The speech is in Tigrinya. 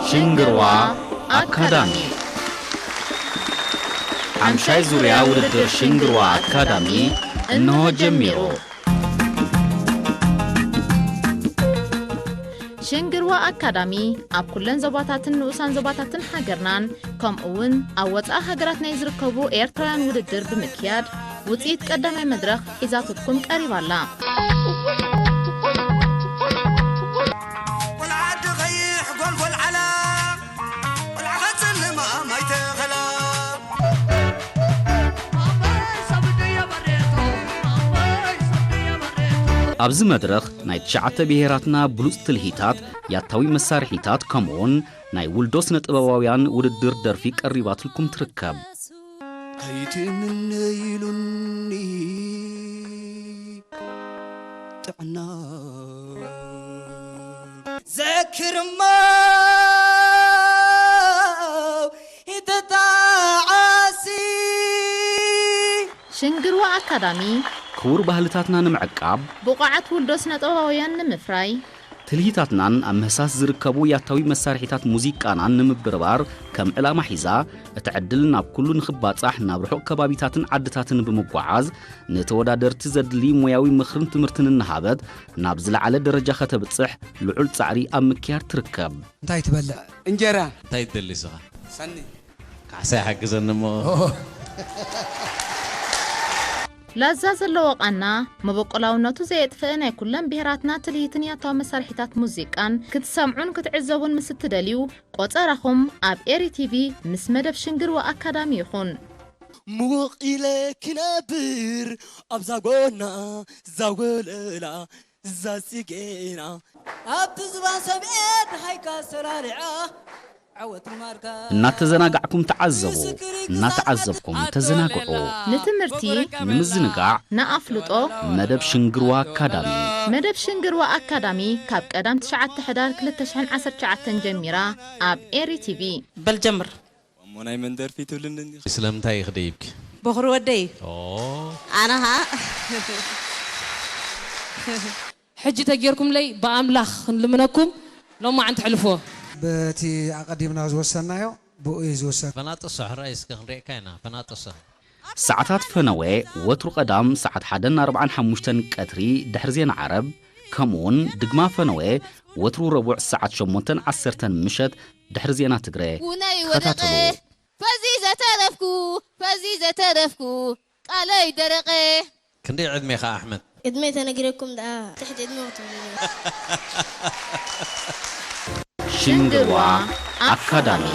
ሽንግርዋ ኣካዳሚ። ሓምሻይ ዙርያ ውድድር ሽንግርዋ ኣካዳሚ እንሆ ጀሚሩ። ሽንግርዋ ኣካዳሚ ኣብ ኩለን ዞባታትን ንኡሳን ዞባታትን ሃገርናን፣ ከምኡ እውን ኣብ ወጻኢ ሃገራት ናይ ዝርከቡ ኤርትራውያን ውድድር ብምክያድ፣ ውጽኢት ቀዳማይ መድረኽ ሒዛትልኩም ቀሪባ ኣላ። ቆልዓ ዓዲ ኸይሕ ጎልጎል ዓላ፣ ቆልዓ ኸጽልማ ማይ ተኸላ። ኣብዚ መድረኽ ናይ ትሽዓተ ብሄራትና ብሉጽ ትልሂታት፣ ያታዊ መሳርሒታት፣ ከምኡውን ናይ ውልዶ ስነ ጥበባውያን ውድድር ደርፊ ቀሪባትልኩም ትርከብ። ኣይትምነይሉኒ ጥዕና። ዘክርማ ይተጣዓሲ። ሽንግርዋ ኣካዳሚ ክቡር ባህልታትና ንምዕቃብ፣ ብቑዓት ውልዶ ስነ ጥበባውያን ንምፍራይ፣ ትልሂታትናን ኣብ ምህሳስ ዝርከቡ ያታዊ መሳርሒታት ሙዚቃናን ንምብርባር ከም ዕላማ ሒዛ፣ እቲ ዕድል ናብ ኩሉ ንኽባጻሕ ናብ ርሑቕ ከባቢታትን ዓድታትን ብምጓዓዝ፣ ንተወዳደርቲ ዘድሊ ሞያዊ ምኽርን ትምህርትን እናሃበት ናብ ዝለዓለ ደረጃ ከተብጽሕ ልዑል ጻዕሪ ኣብ ምክያድ ትርከብ። እንታይ ትበልዕ? እንጀራ። እንታይ ትደሊ ንስኻ? ሰኒ። ካሕሳ ይሓግዘኒ እሞ። ላዛ ዘለዎ ቃና፣ መበቆላውነቱ ዘየጥፍእ ናይ ኩለን ብሄራትና ትልሂትን ያታዊ መሳርሒታት ሙዚቃን ክትሰምዑን ክትዕዘቡን ምስ እትደልዩ፣ ቆጸራኹም ኣብ ኤሪ ቲቪ ምስ መደብ ሽንግርዋ ኣካዳሚ ይኹን። ሙቕ ኢለ ክነብር ኣብዛ ጎና፣ እዛ ወለላ፣ እዛ ጽጌና። ኣብቲ ዝባን ሰብኤ ደሃይካ ሰላሊዓ፣ ዓወት ንማርካ። እናተዘናጋዕኩም ተዓዘቡ፣ እናተዓዘብኩም ተዘናግዑ። ንትምህርቲ፣ ንምዝንጋዕ፣ ንኣፍልጦ፣ መደብ ሽንግርዋ ኣካዳሚ። መደብ ሽንግርዋ ኣካዳሚ ካብ ቀዳም ትሽዓተ ሕዳር ክልተ ሽሕን ዓሰርተ ትሽዓተን ጀሚራ ኣብ ኤሪ ቲቪ። በል ጀምር። እሞ ናይ መን ደርፊ ትብልኒ እንዲኺ? ስለምንታይ ኢኺ ደይብኪ? በኹሪ ወደይ። ኦ። ኣነ ኸኣ። ሕጂ ተጌርኩምለይ ብኣምላኽ ክንልምነኩም ሎማዓንቲ ሕልፍዎ። በቲ ኣቐዲምና ዝወሰንናዮ ብኡ እዩ ዝውሰን። ፈናጥሶ ሕራይ እስከ ክንሪኤካ ኢና። ፈናጥሶ። ሰዓታት ፈነወ ወትሩ ቀዳም ሰዓት ሓደን ኣርብዓን ሓሙሽተን ቀትሪ ድሕሪ ዜና ዓረብ፣ ከምኡውን ድግማ ፈነወ ወትሩ ረቡዕ ሰዓት ሸሞንተን ዓሰርተን ምሸት ድሕሪ ዜና ትግረ ውነይ ወደቐ ክኸታተሉ። ፈዚዘ ተረፍኩ፣ ፈዚዘ ተረፍኩ፣ ቃለይ ደረቐ። ክንደይ ዕድሜኻ ኣሕመድ? ዕድመይ ተነጊረኩም ደኣ ትሕቲ ዕድመ ክትብሉ። ሽንግርዋ ኣካዳሚ።